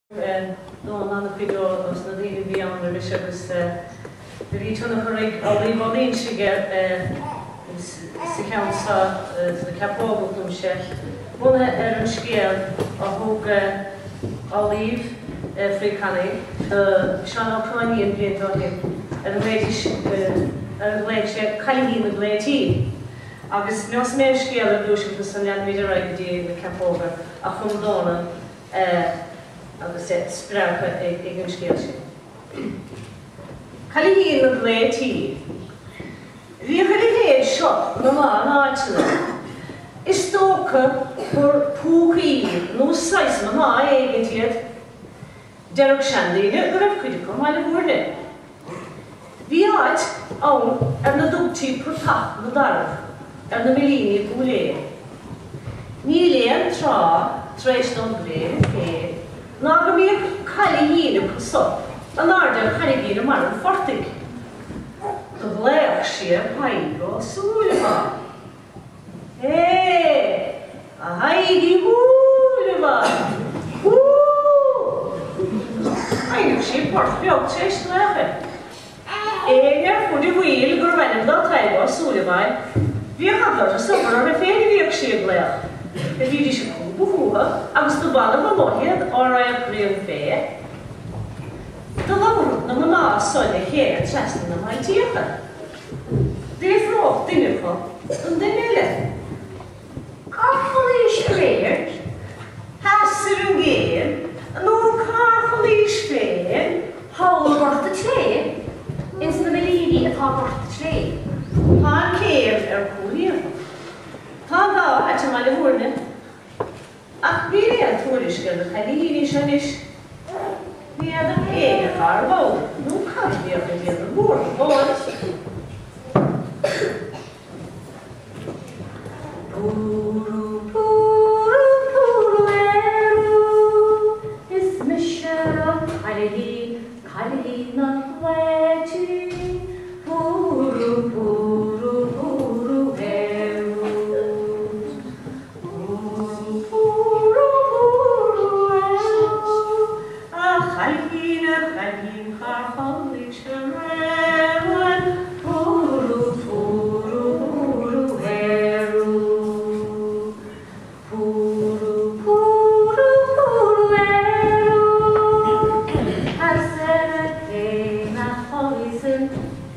Dónall an-chuid dos na daoine a bhí ann roimis agus do bhí tionchar ag Amhlaoibh Ó Loingsigh sa cheann seo sna Ceapóga, chum sé, bunaithe ar an scéal a thug Amhlaoibh Fraoch Cannaí do Seán Ó Cróinín blianta ó shin ar a nglaoidís, ar a ghlaoigh sé Cailíní na Glae Tí. Agus neosfaidh mé an scéal ar dtúis agus ansan leanfaimid ar aghaidh go dtí na Ceapóga a chum Dónall. agus é spreagtha ag an scéal sin. Cailíní na Glae Tí. Bhíodh a leithéid seo ina lán áiteanna. Is dócha gur púcaí nó saghas mná éigint iad. Déarfadh seandaoine go raibh cuid acu i mBaile Bhúirne. Bhí áit ann ar na dtugtaí Portach na dTarbh ar na Millíní Cúil Aodha. Níl aon tráth tar éis dom bhreith féin ná go mbíodh cailín acu so in airde ar charraigín i mbarr an phortaigh. Do ghlaodh sí ar Thadhg Ó Súilleabháin. Hé! A Thaidhg Uí Shúilleabháin! Hú! Sheinneadh sí port beag tar éis glaoch air. Éinne ar fuaid an bhaill gurbh ainm dó Tadhg Ó Súilleabháin, bhíodh eagla orthu san gur orthu féin a bhíodh sí ag glaoch. Do bhídís ag cúbadh fúthu agus do b'annamh amuigh iad á raghadh rian fé. Do labhradh na mná so le chéile trasna na mbailtíocha. D'fhiafródh duine acu don duine eile, Cár chodlaís aréir? Theas ar an gcéim, nó cár chodlaís féin? Thall i nGort a' tSlé, ins na Millíní atá Gort a' tSlé. Tá an céim ar Chúil Iarthach. Tá an dá áit i mBaile Bhúirne. Ach níl aon tuairisc ar na cailíní seo anois. N'fheadar éinne cárbh ann nó cad a bhíodh ag déanamh buartha dóibh. Púrú púrú púrú aerú, Is mise an cailín, cailín na Glae Tí. Púrú púrú púrú aerú. A chailín, a chailín, cár chodlaís aréir? Púrú, púrú, púrú aerú. Púrú, púrú, púrú aerú. Theas ar an gcéim a chodlaíos in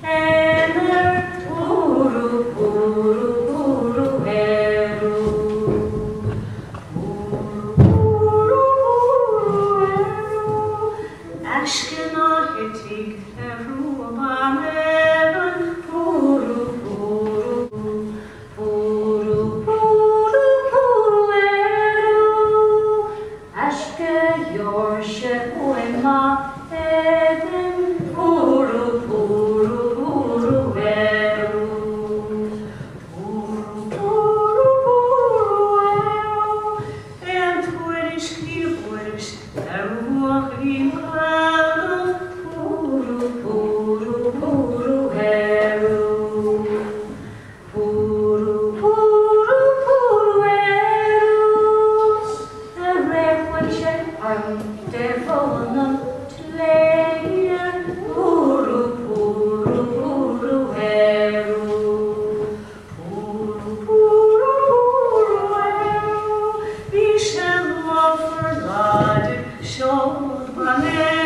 Eanáir, Púrú, púrú, púrú aerú. Púrú, púrú, púrú aerú. Aisce ná thitfidh ar thrua ban Éireann, Púrú, púrú, Púrú, púrú, púrú aerú. Aisce gheobhairse uaim má fhéadaim, Púrú, púrú, púrú aerú. Púrú, púrú, púrú aerú. Aon tuairisc ní fuaireas ar bhuachaillí Caomhánach, Púrú, púrú, púrú aerú. Púrú, púrú, púrú aerú. Aréir chuaigh sé orm de bhun an tsléibhe, Púrú, púrú, púrú aerú. Púrú, púrú, púrú aerú. Bhí sé lafar láidir, seod ban Éireann.